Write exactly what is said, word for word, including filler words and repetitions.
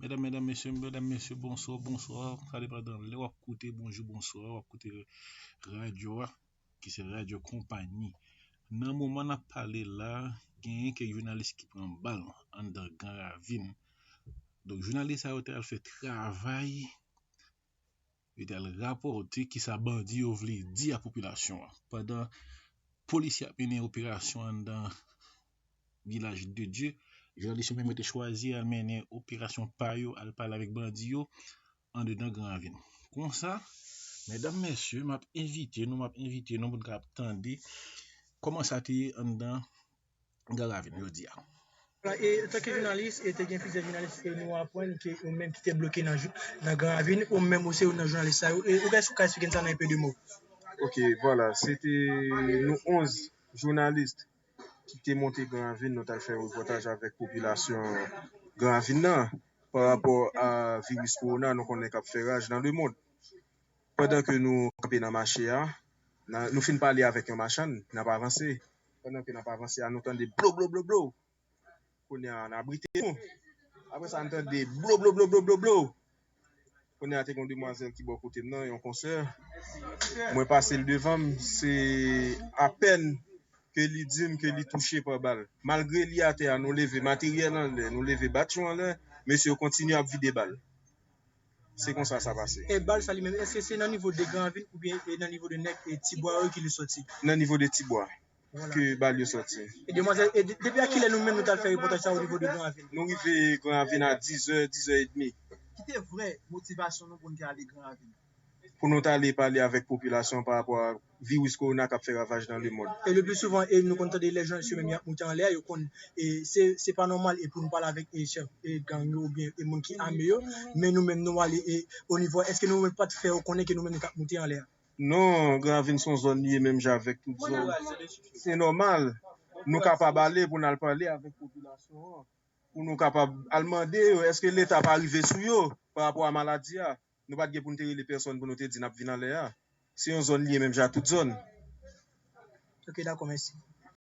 Medam, medam, mesye, medam, mesye, bonswa, bonswa. Sa depandan lè w ap koute, bonjou, bonswa, w ap koute radyo a, ki se radyo konpayi. Nan moman n ap pale la, genyen kèk jounalis ki pran bal anndan Gran Ravin. Donk, jounalis sa yo te al fè travay, yo te al rapòte kisa bandi yo vle di a popilasyon an. Pandan polisye ap mennen operasyon anndan Vilaj de Dye, jounalis yo menm yo te chwazi al mennen operasyon pa yo, al pale avèk bandi yo andedan Gran Ravin. Konsa, medam, mesye, m ap envite nou, m ap envite nou pou n ka ap tande kòman sa te ye anndan Gran Ravin jodi a. E antanke jounalis, e te gen plizyè jounalis e nou aprann ke ou menm ki te bloke nan, jou- nan Gran Ravin, ou menm ou se youn nan jounalis sa yo. E ou ka, ou ka eksplike n sa nan enpe de mo? Ok, vwala, se te nou onz jounalis ki te monte Gran Ravin, nou t al fè repòtaj avèk popilasyon Gran Ravin nan, pa rapò a viris kowona nou konnen k ap fè raj nan lemonn. Pandan ke nou kanpe nan mache a, nan- nou fin pale avèk yon machann, n ap avanse. Pandan ke n ap avanse a, nou tande blo, blo, blo, blo. Kounye a, n abrite nou. Apre sa, n tande blo, blo, blo, blo, blo, blo. Kounye a, te gen yon demwazèl ki bò kote m nan, yon konsè. Mwen pase l devan m, se apèn ke li di m ke li touche pa bal. Malgre li atè a, nou leve materyèl anlè, nou leve batyon anlè, mesye yo kontinye ap vide bal. Se konsa sa pase. E bal sa li menm, èske se nan nivo de Gran Ravin oubyen e nan nivo de nèg e Tibwa yo ki li soti? Nan nivo de Tibwa ke bal yo soti. E demwazèl, e de- depi a kilè nou menm nou t al fè repòtaj sa o nivo de Gran Ravin? Nou rive Gran Ravin a dizè, dizè edmi. Ki te vrè motivasyon nou pou n te ale Gran Ravin? Pou nou t ale pale avèk popilasyon pa rapò a viris kowona k ap fè ravaj nan lemonn. E le pli souvan, e nou konn tande lè jounalis yo menm y ap moute anlè a, yo konn, e se, se pa nòmal e pou nou pale avèk e chèf e gang yo oubyen e moun ki ame yo, men nou menm nou ale e o nivo, èske nou menm pa t fè yo konnen ke nou menm nou t ap moute anlè a? Non, Gran Ravin se yon zòn li ye menm jan avèk tout zòn. Se nòmal, nou kapab ale pou n al pale avèk popilasyon an, pou nou kapab al mande yo, èske Leta pa rive sou yo pa rapò a maladi a? Nou pa t gen pou n te rele pèsonn pou nou te di n ap vin anlè a. Se yon zòn li ye menm jan ak tout zòn. Ok, dakò, mèsi.